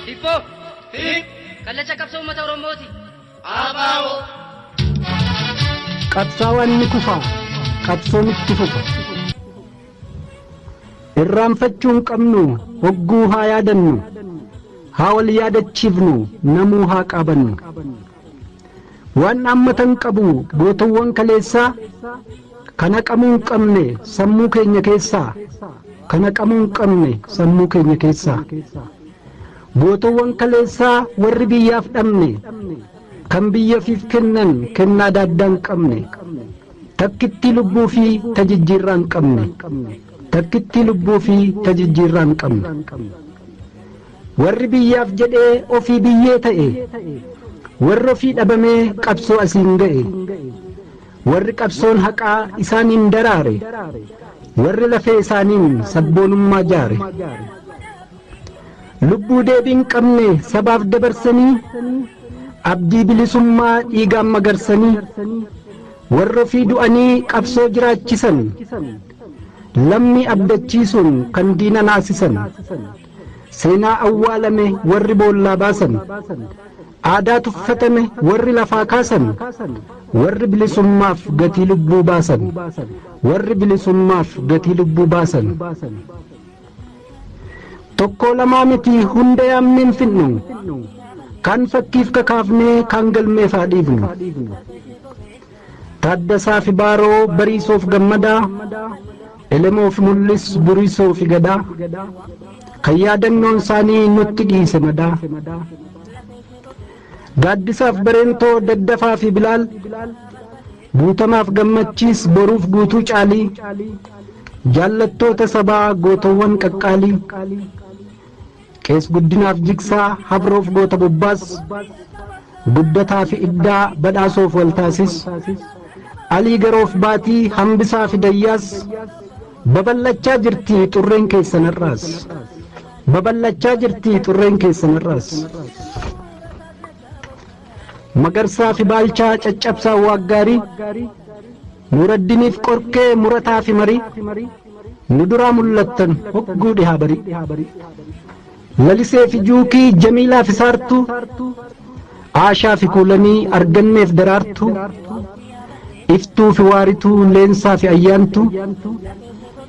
Hibboo. Kallacha qabsoo uummata Oromooti. ABO. Qabsaawaan ni kufa, qabsoon itti fufa. Irraanfachuu hin qabnu, hogguu haa yaadannu, haa wal yaadachiifnu, namuu haa qaabannu. Waan dhaammatan qabu gootawwan kaleessaa, kan haqamuu hin qabne sammuu keenya keessaa, kan haqamuu hin qabne sammuu keenya keessaa. Gootawwan kaleessaa warri biyyaaf dhabne, kan biyyafiif kennan kennaa daaddaa hin qabne, takkittii lubbuu fi tajijjiirraa hin qabne, takkittii lubbuu fi tajijjiirraa hin qabne. Warri biyyaaf jedhee ofii biyyee ta'e, warri ofii dhabamee qabsoo asiin ga'e, warri qabsoon haqaa isaaniin daraare, warri lafee isaaniin sabboonummaa jaare. Lubbuu deebii hin qabne sabaaf dabarsanii, abdii bilisummaa dhiigaan magarsanii, warra ofii du'anii qabsoo jiraachisan, lammii abdachiisuun kan diina naasisan, seenaa awwaalame warri boollaa baasan, aadaa tuffatame warri lafaa kaasan, warri bilisummaaf gatii lubbuu baasan, warri bilisummaaf gatii lubbuu baasan. Tokko lamaa miti hunda yaamnee hin finnu, kan fakkiif kakaafnee kan galmeef haa dhiifnu. Taaddasaa fi Baaroo Bariisoof Gammadaa, Elemoof Mul'is Buriisoo fi Gadaa, kan yaadannoon isaanii nutti dhiise madaa. Gaaddisaaf Bareentoo Daddafaa fi Bilaal, Guutamaaf Gammachiis Boruuf Guutuu Caalii, jaallattoota sabaa gootawwan qaqqaalii, Qees Guddinaaf Jigsaa Habroof Goota Bobbaas, Guddataa fi Iddaa Badhaasoof Waltaasis, Alii Garoof Baatii Hambisaa fi Dayyaas, babal'achaa jirti xurreen keessan har'aas. Babal'achaa jirti xurreen keessan har'aas. Magarsaa fi Baalchaa Caccabsaa Waaggaarii, Nuuraddiniif Qorkee Murataa fi Marii, nu duraa mul'attan hogguu dhihaa barii. Lalisee fi Juukii Jamiilaa fi Saartuu, Aashaa fi Kuulanii Arganneef Daraartuu, Iftuu fi Waarituu Leensaa fi Ayyaantuu,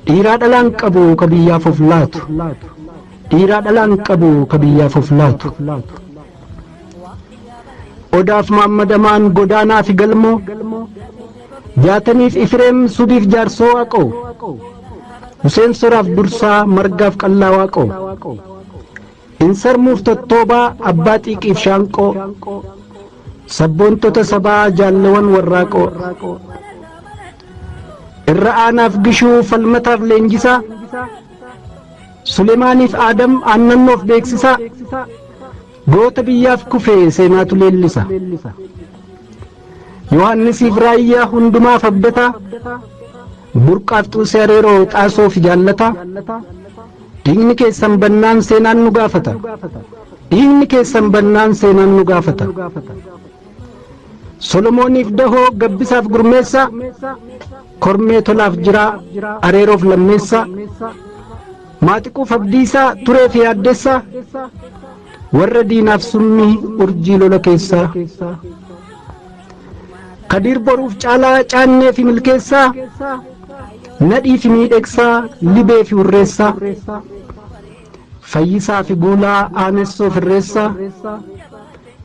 dhiiraa dhalaan qabu ka biyyaaf of laatu, dhiiraa dhalaan qabu ka biyyaaf of laatu. Odaaf Maammadamaan Godaanaa fi Galmoo, Jaataniif Ifreem Subiif Jaarsoo Waaqoo, Huseen Soraaf Dursaa Margaaf Qallaa Waaqoo, Insarmuuf Tottoobaa Abbaa Xiiqiif Shaanqoo, sabboontota sabaa jaallawan warraaqoo, irra aanaaf Gishuu Falmataaf Leenjisaa, Sulemaaniif Aadam Aannannoof Beeksisaa, goota biyyaaf kufee seenaatu leellisa. Yohaannisiif Raayyaa Hundumaaf Abdataa, Burqaaf Xuusee Areeroo Xaasoof Jaallataa, dhiigni keessan bannaan seenaan nu gaafata. Dhiigni keessan bannaan seenaan nu gaafata. Solomooniif Dahoo Gabbisaaf Gurmeessaa, Kormee Tolaaf Jiraa Areeroof Lammeessaa, Maaxiquuf Abdiisaa Turee fi Yaaddeessaa, warra diinaaf summii urjii lola keessaa. Kadiir Boruuf Caalaa Caannee fi Milkeessaa, Nadhii fi Miidhegsaa Libee fi Hurreessaa, Fayyisaa fi Guulaa Aanessoo fi Irreessaa,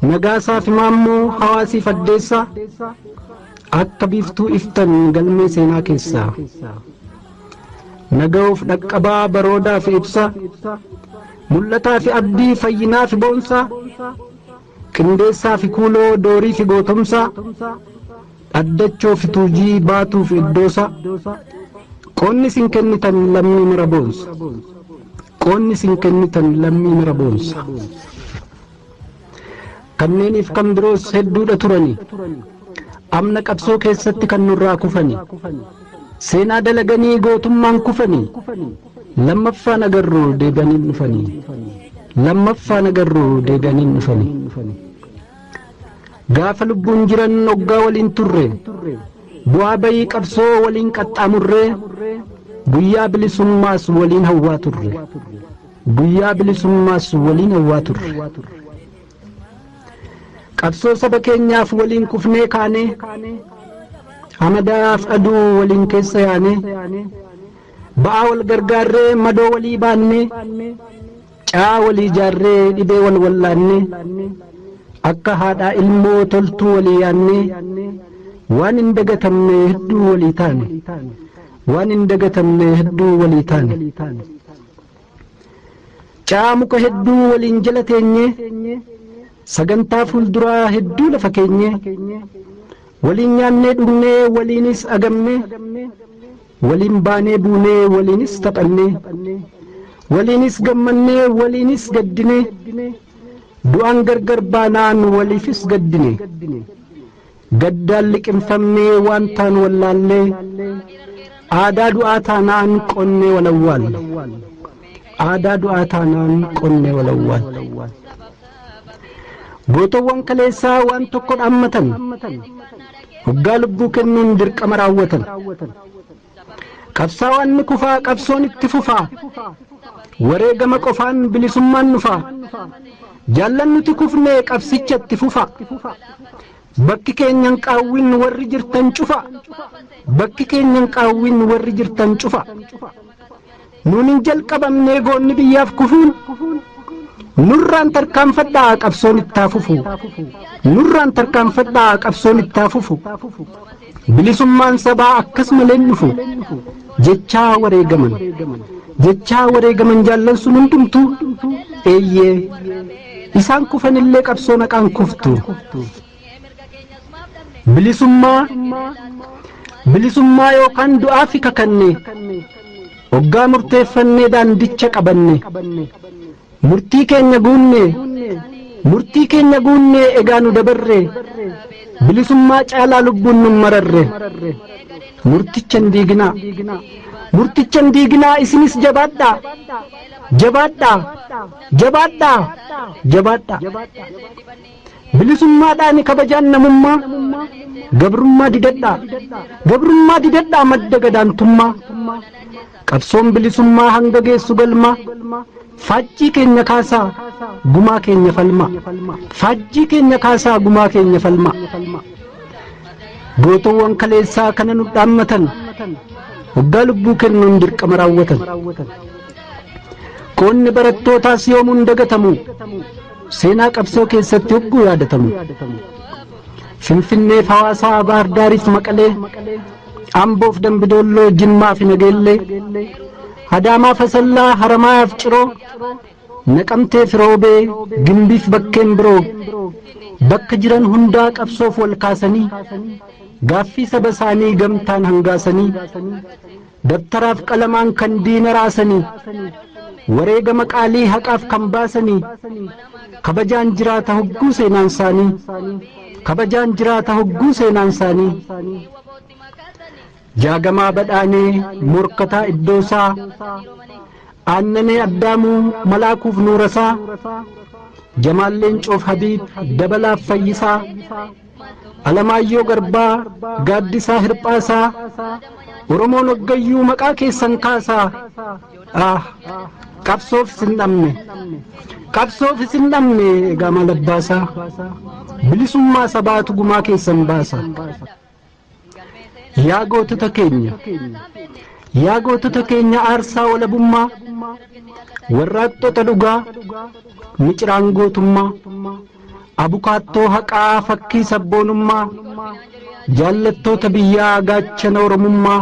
Nagaasaa fi Maammoo Hawaasiif Addeessaa, akka biiftuu iftan galmee seenaa keessaa. Naga'uuf Dhaqqabaa Baroodaa fi Ibsaa, Mul'ataa fi Abdii Fayyinaa fi Boonsaa, Qindeessaa fi Kuuloo Doorii fi Gootomsaa, Dhaddachoo fi Tuujii Baatuu fi Iddoosaa, qoonni isin kennitan lammii mara boonsa. Qoonni isin kennitan lammii mara boonsa. Kanneeniif kan biroos hedduudha turani, amna qabsoo keessatti kan nurraa kufani, seenaa dalaganii gootummaan kufani, lammaffaan agarru deebi'anii dhufanii, lammaffaan agarru deebi'anii dhufanii. Gaafa lubbuun jiran hoggaa waliin turre, bu'aa bayii qabsoo waliin qaxxaamurree, guyyaa bilisummaas waliin hawwaa turre, Guyyaa bilisummaas waliin hawwaa turre. Qabsoo saba keenyaaf waliin kufnee kaanee, hamadaaf aduu waliin keessa yaanee, ba'aa wal gargaarree madoo walii baannee, caa walii ijaarree dhibee wal wallaannee, akka haadhaa ilmoo toltuu walii yaannee, waan hin dagatamne hedduu walii taane. Waan hin dagatamne hedduu walii taane. Caa muka hedduu waliin jala teenyee, sagantaa fuulduraa hedduu lafa keenyee, waliin nyaannee dhugnee waliinis agamnee, waliin baanee buunee waliinis taphannee, waliinis gammannee waliinis gaddinee, du'aan gargar baanaan waliifis gaddine. Gaddaan liqimfamnee waan taan wallaallee, aadaa du'aa taanaan qonnee walawwaalle. Aadaa du'aa taanaan qonnee walawwaalle. Gootowwan kaleessaa waan tokko dhaammatan, hoggaa lubbuu kennuun dirqama raawwatan. Qabsaa'aan ni kufaa, qabsoon itti fufaa, wareegama qofaan bilisummaan nufaa. Jaallan nuti kufnee qabsicha itti fufaa. Bakki keenyan qaawwin warri jirtan cufa. Bakki keenyan qaawwin warri jirtan cufa. Nuun hin jalqabamnee goonni biyyaaf kufuun, nurraan tarkaanfadhaa qabsoon ittaa fufu. Nurraan tarkaanfadhaa qabsoon ittaa fufu. Bilisummaan sabaa akkas malee dhufu. Jechaa wareegaman. Jechaa wareegaman jaallan sun hundumtuu, eeyyee isaan kufanillee qabsoo naqaan kuftu. Bilisummaa bilisummaa yookaan du'aaf kakanne, hoggaa murteeffannee daandicha qabanne, murtii keenya guunne, murtii keenya guunne egaa nu dabarre, bilisummaa caalaa lubbuun nu mararre. Murticha hin diiginaa, murticha hin diiginaa, isinis jabaadhaa, jabaadhaa, jabaadhaa, jabaadhaa. Bilisummaadhaan kabajaan namummaa, gabrummaa didadhaa, gabrummaa didadhaa madda gadaantummaa. Qabsoon bilisummaa hanga geessu galmaa, faajjii keenya kaasaa gumaa keenya falmaa. Faajjii keenya kaasaa gumaa keenya falmaa. Gootowwan kaleessaa kana nu dhaammatan, hoggaa lubbuu kennuun dirqama raawwatan. Qoonni barattootaas yoomuun dagatamu, seenaa qabsoo keessatti hogguu yaadatamu. Finfinneef Hawaasaa, Baahir Daariif Maqalee, Amboof Dambidoolloo, Jimmaa fi Nageellee, Adaamaa Fasallaa, Haramaayaaf Ciroo, Naqamteef Roobee, Gimbiif bakkeen biroo, bakka jiran hundaa qabsoof wal kaasanii, gaaffii saba isaanii gamtaan hangaasanii, dabtaraaf qalamaan kan diina raasanii, wareegama qaalii haqaaf kan baasanii, kabajaan jiraata hogguu seenaan isaanii, kabajaan jiraata hogguu seenaan isaanii. Jaagamaa Badhaanee, Morkataa Iddoosaa, Aannanee Addaamuu, Malaakuuf Nuurasaa, Jamaal Leencoof Habiib, Dabalaaf Fayyisaa, Alamaayyoo Garbaa, Gaaddisaa Hirphaasaa, Oromoon hoggayyuu maqaa keessan kaasaa. Ah, qabsoof isin dhabne, qabsoof isin dhabne egaa maal abbaasaa, bilisummaa sabaatu gumaa keessan baasa. Yaa gootota keenya, yaa gootota keenya aarsaa walabummaa, warraaqxota dhugaa, miciraan gootummaa, abukaattoo haqaa fakkii sabboonummaa, jaallattoota biyyaa gaachana Oromummaa,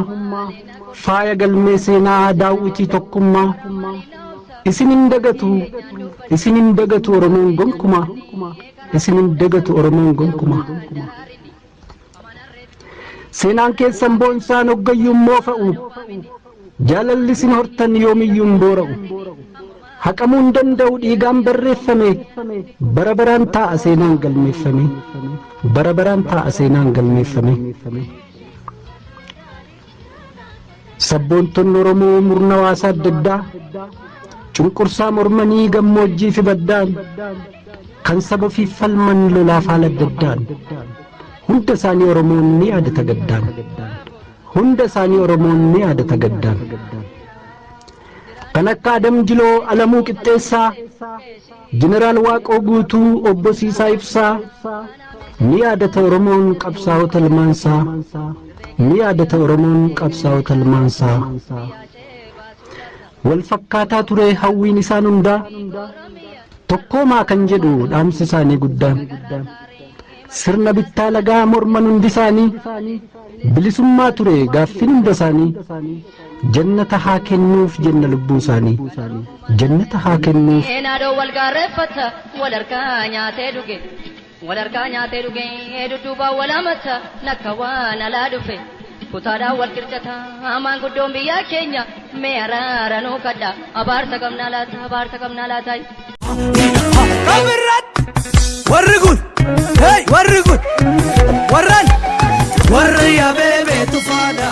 faaya galmee seenaa daawwitii tokkummaa, isin hin dagatu, isin hin dagatu Oromoon gonkumaa, isin hin dagatu Oromoon gonkumaa. Seenaan keessan boonsaan hoggayyuun moofa'u, jaalalli isin hortan yoomiyyuun boora'u. Haqamuu hin danda'u dhiigaan barreeffame, bara baraan taa'a seenaan galmeeffame, bara baraan taa'a seenaan galmeeffame. Sabboontonni Oromoo murna hawaasaa adda addaa, cunqursaa mormanii gammoojjii fi baddaan, kan saba ofiif falman lolaaf haala adda addaan, hunda isaanii Oromoon ni yaadata gaddaan. Hunda isaanii Oromoon ni yaadata gaddaan. Kan akka Adam Jiloo, Alamuu Qixxeessaa, Jeneraal Waaqoo Guutuu, Obbo Siisaa Ibsaa, ni yaadata Oromoon qabsaa'ota ilmaansaa, ni yaadata Oromoon qabsaa'ota ilmaansaa. Wal fakkaataa ture hawwiin isaan hundaa, tokkoomaa kan jedhu dhaamsi isaanii guddaan. Sirna bittaa lagaa morman hundi isaanii, bilisummaa ture gaaffiin hunda isaanii. Jannata haa kennuuf jenna lubbuu isaanii, jannata haa kennuuf. Naadoo wal gaarreeffata, wal harkaa nyaatee dhuge. Wal harkaa nyaatee dhuge, dudduuba wal hamata, nakka waan alaa dhufe. Kutaadhaan wal qircata, maanguddoon biyya keenya mee araara nuu kadha. Abaarsa qabnaa laata, abaarsa qabnaa laata. Kabirrat warri kun, hey, warri kun warran warri yaabee beetu faadha.